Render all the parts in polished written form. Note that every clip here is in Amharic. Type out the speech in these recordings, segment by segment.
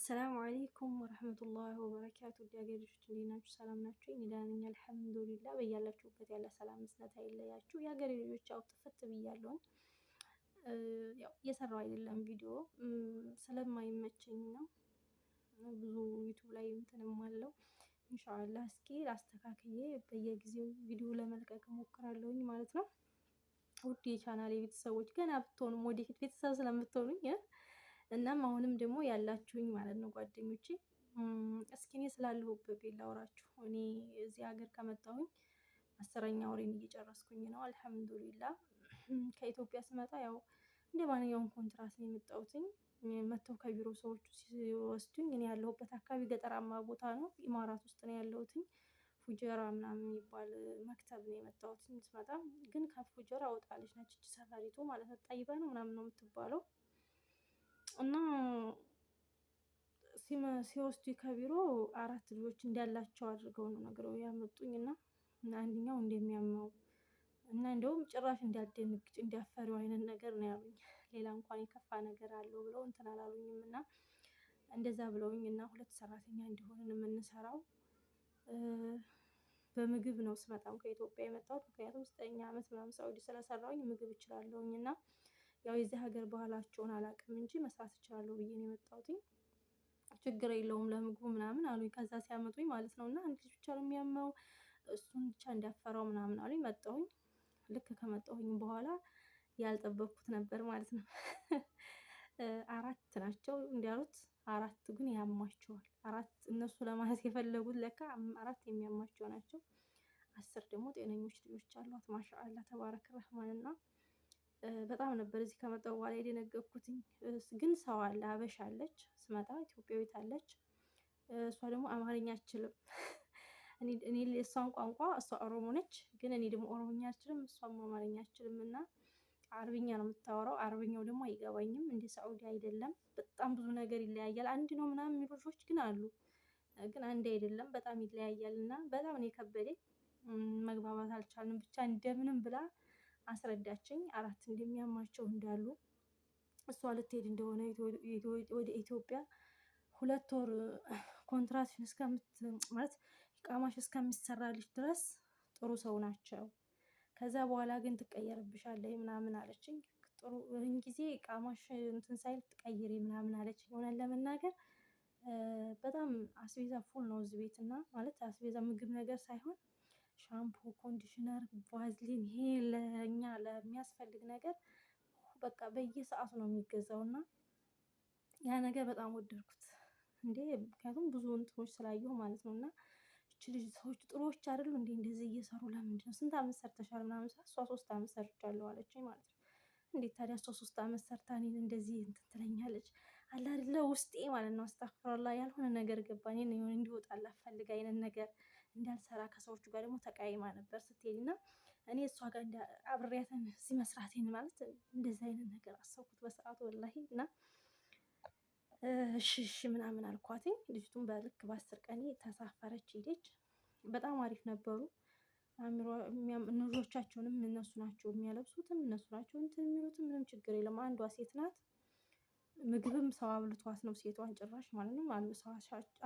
السلام عليكم ورحمة الله وبركاته። የሀገሬ ልጆች እንዴት ናችሁ? ሰላም ናችሁ? እኔ ደህና ነኝ الحمد لله። በያላችሁበት ያለ ሰላም እዝነት አይለያችሁ። የሀገሬ ልጆች ያው ጥፍት ብያለሁኝ። ያው እየሰራሁ አይደለም፣ ቪዲዮ ስለማይመቸኝ ነው። ብዙ YouTube ላይ እንትንም አለው። إن شاء الله እስኪ አስተካክዬ በየጊዜው ቪዲዮ ለመልቀቅ እሞክራለሁኝ ማለት ነው። ውድ የቻናሌ ቤተሰቦች፣ ገና ብትሆኑም ወደፊት ቤተሰብ ስለምትሆኑኝ እናም አሁንም ደግሞ ያላችሁኝ ማለት ነው ጓደኞቼ፣ እስኪ እኔ ስላለሁበት ቤት ላውራችሁ። እኔ እዚህ ሀገር ከመጣሁኝ 10ኛ ወሬን እየጨረስኩኝ ነው። الحمد لله። ከኢትዮጵያ ስመጣ ያው እንደ ማንኛውም ኮንትራት ነው የመጣሁትኝ። መጥተው ከቢሮ ሰዎቹ ሲወስዱኝ እኔ ያለሁበት አካባቢ ገጠራማ ቦታ ነው። ኢማራት ውስጥ ነው ያለሁትኝ። ፉጀራ ምናምን የሚባል مكتب ነው የመጣሁትኝ። ስመጣ ግን ከፉጀራ ወጣለች ነች ሰፈሪቱ ማለት ነው። ጠይባ ነው ምናምን ነው የምትባለው። እና ሲወስዱ ከቢሮ አራት ልጆች እንዳላቸው አድርገው ነው ነግረው ያመጡኝ። እና አንደኛው እንደሚያመው እና እንደውም ጭራሽ እንዳትደነግጭ እንዲያፈሪው አይነት ነገር ነው ያሉኝ። ሌላ እንኳን የከፋ ነገር አለው ብለው እንትን አላሉኝም። እና እንደዛ ብለውኝ እና ሁለት ሰራተኛ እንዲሆንን የምንሰራው በምግብ ነው። ስመጣም ከኢትዮጵያ የመጣሁት ምክንያቱም 9 ዓመት ምናምን ሳውዲ ስለሰራሁኝ ምግብ እችላለሁኝ። እና ያው የዚህ ሀገር ባህላቸውን አላውቅም እንጂ መስራት እችላለሁ ብዬ ነው የመጣሁትኝ። ችግር የለውም ለምግቡ ምናምን አሉኝ። ከዛ ሲያመጡኝ ማለት ነው። እና አንድ ልጅ ብቻ ነው የሚያመው፣ እሱን ብቻ እንዲያፈራው ምናምን አሉኝ። መጣሁኝ። ልክ ከመጣሁኝ በኋላ ያልጠበቅኩት ነበር ማለት ነው። አራት ናቸው እንዲያሉት፣ አራት ግን ያማቸዋል። አራት እነሱ ለማለት የፈለጉት ለካ አራት የሚያማቸው ናቸው። 10 ደግሞ ጤነኞች ልጆች አሏት። ما شاء الله تبارك الرحمن። እና በጣም ነበር እዚህ ከመጣሁ በኋላ የደነገጥኩትኝ። ግን ሰው አለ፣ አበሻ አለች፣ ስመጣ ኢትዮጵያዊት አለች። እሷ ደግሞ አማርኛ አትችልም። እኔ እሷን ቋንቋ፣ እሷ ኦሮሞ ነች፣ ግን እኔ ደግሞ ኦሮሞኛ አልችልም፣ እሷም አማርኛ አትችልም። እና አረብኛ ነው የምታወራው። አረብኛው ደግሞ አይገባኝም። እንደ ሳዑዲ አይደለም። በጣም ብዙ ነገር ይለያያል። አንድ ነው ምናምን የሚሉ ልጆች ግን አሉ፣ ግን አንድ አይደለም። በጣም ይለያያል። እና በጣም ነው የከበደኝ። መግባባት አልቻልንም። ብቻ እንደምንም ብላ አስረዳችኝ። አራት እንደሚያማቸው እንዳሉ፣ እሷ ልትሄድ እንደሆነ ወደ ኢትዮጵያ፣ 2 ወር ኮንትራትሽን እስከምት ማለት ኢቃማሽ እስከሚሰራልሽ ድረስ ጥሩ ሰው ናቸው። ከዛ በኋላ ግን ትቀየርብሻለች ምናምን አለችኝ። ጥሩ ይህን ጊዜ ኢቃማሽ እንትን ሳይል ትቀይሪ ምናምን አለችኝ። እውነት ለመናገር በጣም አስቤዛ full ነው እዚህ ቤት። እና ማለት አስቤዛ ምግብ ነገር ሳይሆን ሻምፖ፣ conditioner፣ ቫዝሊን፣ ይሄ ለእኛ ለሚያስፈልግ ነገር በቃ በየሰዓቱ ነው የሚገዛው። እና ያ ነገር በጣም ወደድኩት። እንዴ፣ ምክንያቱም ብዙ እንትኖች ስላየሁ ማለት ነው። እና እች ልጅ ሰዎች ጥሩዎች አይደሉ እንዴ እንደዚህ እየሰሩ? ለምንድን ነው? ስንት አመት ሰርተሻል ምናምን፣ እሷ 3 አመት ሰርቻለሁ አለችኝ ማለት ነው። እንዴት ታዲያ እሷ 3 አመት ሰርታ እኔን እንደዚህ እንትን ትለኛለች? አለ አይደለ ውስጤ ማለት ነው። أستغفر الله፣ ያልሆነ ነገር ገባ። እኔን የሆነ እንዲወጣላት ፈልጋ አይነት ነገር፣ እንዳልሰራ ከሰዎቹ ጋር ደግሞ ተቃይማ ነበር ስትሄድ። እና እኔ እሷ ጋር አብሬያትን እዚህ መስራቴን ማለት እንደዚህ አይነት ነገር አሰብኩት በሰዓቱ والله። እና እሺ እሺ ምናምን አልኳትኝ። ልጅቱን በልክ በ10 ቀኔ ተሳፈረች ሄደች። በጣም አሪፍ ነበሩ። ልጆቻቸውንም እነሱ ናቸው የሚያለብሱትም፣ እነሱ ናቸው እንትን የሚሉትም፣ ምንም ችግር የለም። አንዷ ሴት ናት። ምግብም ሰው አብልቷት ነው ሴቷን ጭራሽ ማለት ነው።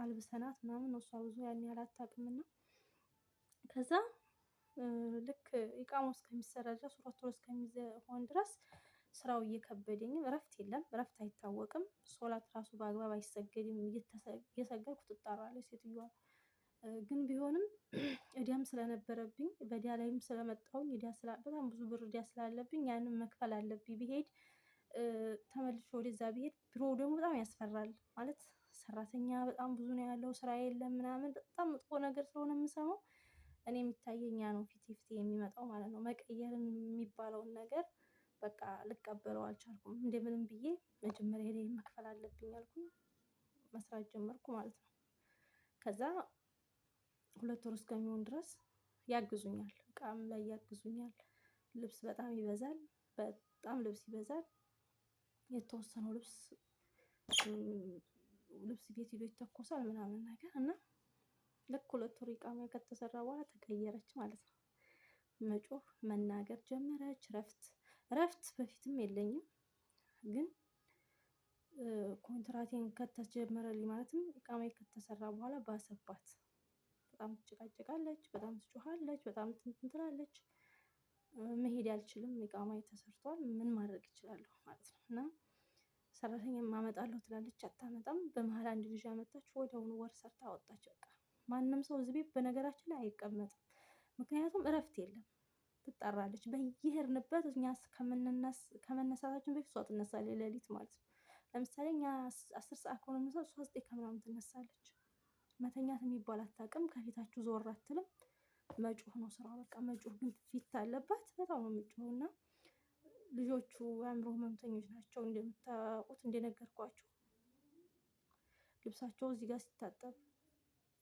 አልብሰናት ምናምን ነው። እሷ ብዙ ያን ያህል አታውቅምና ከዛ ልክ ኢቃማው እስከሚሰራ ድረስ፣ 2 ወር እስከሚሆን ድረስ ስራው እየከበደኝም እረፍት የለም። እረፍት አይታወቅም። ሶላት ራሱ በአግባብ አይሰገድም። እየሰገድኩ ትጣራለች ሴትዮዋ። ግን ቢሆንም እዳም ስለነበረብኝ፣ በእዳ ላይም ስለመጣሁኝ፣ በጣም ብዙ ብር እዳ ስላለብኝ ያንን መክፈል አለብኝ። ብሄድ ተመልሼ ወደዛ ብሄድ ቢሮው ደግሞ በጣም ያስፈራል። ማለት ሰራተኛ በጣም ብዙ ነው ያለው፣ ስራ የለም ምናምን፣ በጣም መጥፎ ነገር ስለሆነ የምሰማው እኔ የሚታየኝ ያ ነው ፊቴ ፊቴ የሚመጣው ማለት ነው። መቀየርን የሚባለውን ነገር በቃ ልቀበለው አልቻልኩም። እንደምንም ብዬ መጀመሪያ ላይ መክፈል አለብኝ አልኩኝ። መስራት ጀመርኩ ማለት ነው። ከዛ 2 ወር እስከሚሆን ድረስ ያግዙኛል፣ እቃም ላይ ያግዙኛል። ልብስ በጣም ይበዛል፣ በጣም ልብስ ይበዛል። የተወሰነው ልብስ ልብስ ቤት ሂዶ ይተኮሳል ምናምን ነገር። እና ልክ 2 ወር ኢቃማ ከተሰራ በኋላ ተቀየረች ማለት ነው። መጮህ መናገር ጀመረች። እረፍት እረፍት በፊትም የለኝም፣ ግን ኮንትራቴን ከተጀመረልኝ ማለትም ኢቃማዬ ከተሰራ በኋላ ባሰባት። በጣም ትጨቃጨቃለች፣ በጣም ትጮኻለች፣ በጣም እንትን ትላለች። መሄድ አልችልም፣ ኢቃማዬ ተሰርቷል፣ ምን ማድረግ እችላለሁ ማለት ነው። እና ሰራተኛ ማመጣለሁ ትላለች፣ አታመጣም። በመሀል አንድ ልጅ አመጣች፣ ወዲያውኑ ወር ሰርታ አወጣች። በቃ ማንም ሰው እዚህ ቤት በነገራችን ላይ አይቀመጥም፣ ምክንያቱም እረፍት የለም። ትጠራለች በየሄድንበት፣ እኛ ከመነሳታችን በፊት እሷ ትነሳለች፣ ሌሊት ማለት ነው። ለምሳሌ እኛ 10 ሰዓት ከሆነ የምንነሳው እሷ 9 ከምናምን ትነሳለች። መተኛት የሚባል አታውቅም። ከፊታችሁ ዞር አትልም። መጮህ ነው ስራው፣ በቃ መጮህ። ግን ፊት አለባት፣ በጣም ነው የምትጮኸው። እና ልጆቹ የአእምሮ ህመምተኞች ናቸው እንደምታውቁት፣ እንደነገርኳችሁ ልብሳቸው እዚህ ጋር ሲታጠብ፣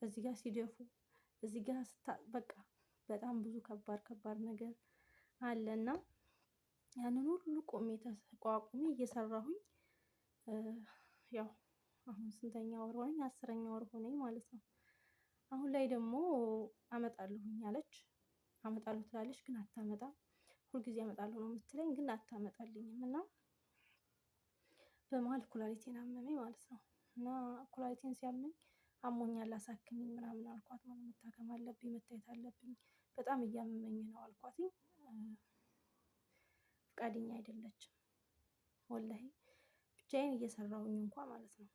እዚህ ጋር ሲደፉ፣ እዚህ ጋር በቃ በጣም ብዙ ከባድ ከባድ ነገር አለና ያንን ሁሉ ቆሜ ተቋቁሜ እየሰራሁኝ ያው አሁን ስንተኛ ወር ሆነኝ? 10ኛ ወር ሆነኝ ማለት ነው። አሁን ላይ ደግሞ አመጣለሁኝ አለች። አመጣለሁ ትላለች፣ ግን አታመጣም። ሁልጊዜ አመጣለሁ ነው የምትለኝ፣ ግን አታመጣልኝም። እና በመሀል ኩላሊቴን አመመኝ ማለት ነው። እና ኩላሊቴን ሲያመኝ አሞኛል አሳክሚኝ ምናምን አልኳት። ማለት መታከም አለብኝ፣ መታየት አለብኝ፣ በጣም እያመመኝ ነው አልኳትኝ። ፈቃደኛ አይደለችም። ወላሂ ብቻዬን እየሰራሁኝ እንኳ ማለት ነው።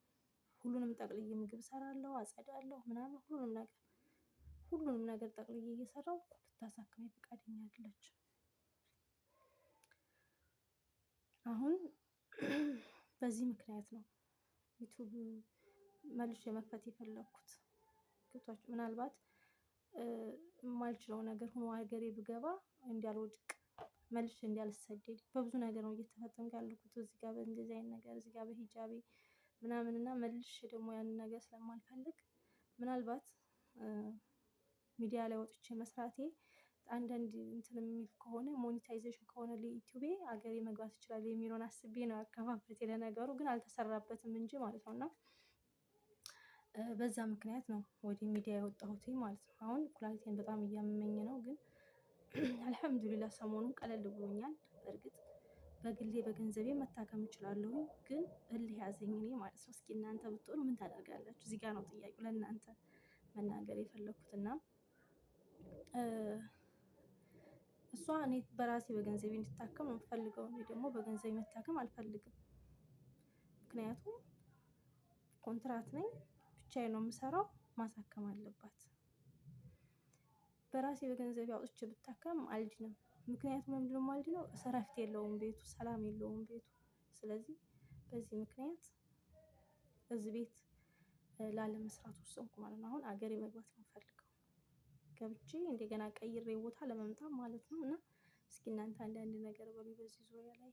ሁሉንም ጠቅልዬ ምግብ እሰራለሁ፣ አጸዳለሁ ምናምን ሁሉንም ነገር ጠቅልዬ እየሰራሁ ልታሳክመኝ ፈቃደኛ አይደለችም። አሁን በዚህ ምክንያት ነው ዩቱብ መልሼ መክፈት የፈለግኩት። ገብቷችሁ? ምናልባት የማልችለው ነገር ሆኖ ሀገሬ ብገባ እንዳልወድቅ፣ መልሼ እንዳልሰደድ፣ በብዙ ነገር ነው እየተፈተንኩ ያለሁት። እዚህ ጋር በእንደዚህ አይነት ነገር፣ እዚህ ጋር በሂጃቤ ምናምን እና መልሼ ደግሞ ያንን ነገር ስለማልፈልግ ምናልባት ሚዲያ ላይ ወጥቼ መስራቴ አንዳንድ እንትን የሚል ከሆነ፣ monetization ከሆነ ለዩቲዩቤ አገሬ መግባት ይችላል የሚለውን አስቤ ነው ያከፋፈቴ። ለነገሩ ግን አልተሰራበትም እንጂ ማለት ነው። እና በዛ ምክንያት ነው ወደ ሚዲያ የወጣሁት ማለት ነው። አሁን ኩላሊቴን በጣም እያመመኝ ነው፣ ግን አልሐምዱሊላህ ሰሞኑን ቀለል ብሎኛል። በእርግጥ በግሌ በገንዘቤ መታከም እችላለሁ፣ ግን እልህ ያዘኝ እኔ ማለት ነው። እስኪ እናንተ ብትሆኑ ምን ታደርጋላችሁ? እዚህ ጋር ነው ጥያቄው ለእናንተ መናገር የፈለኩት። እና እሷ እኔ በራሴ በገንዘቤ እንድታከም ነው የምፈልገው። እኔ ደግሞ በገንዘቤ መታከም አልፈልግም። ምክንያቱም ኮንትራት ነኝ፣ ብቻዬን ነው የምሰራው፣ ማሳከም አለባት። በራሴ በገንዘቤ አውጥቼ ብታከም አልድንም። ምክንያቱም ምንድነው የማልድነው? እረፍት የለውም ቤቱ፣ ሰላም የለውም ቤቱ። ስለዚህ በዚህ ምክንያት እዚህ ቤት ላለመስራት ወሰንኩ ማለት ነው። አሁን አገሬ መግባት ነው የምፈልገው። ገብቼ እንደገና ቀይሬ ቦታ ለመምጣት ማለት ነው። እና እስኪ እናንተ አንዳንድ ነገር በሉ በዚህ ዙሪያ ላይ።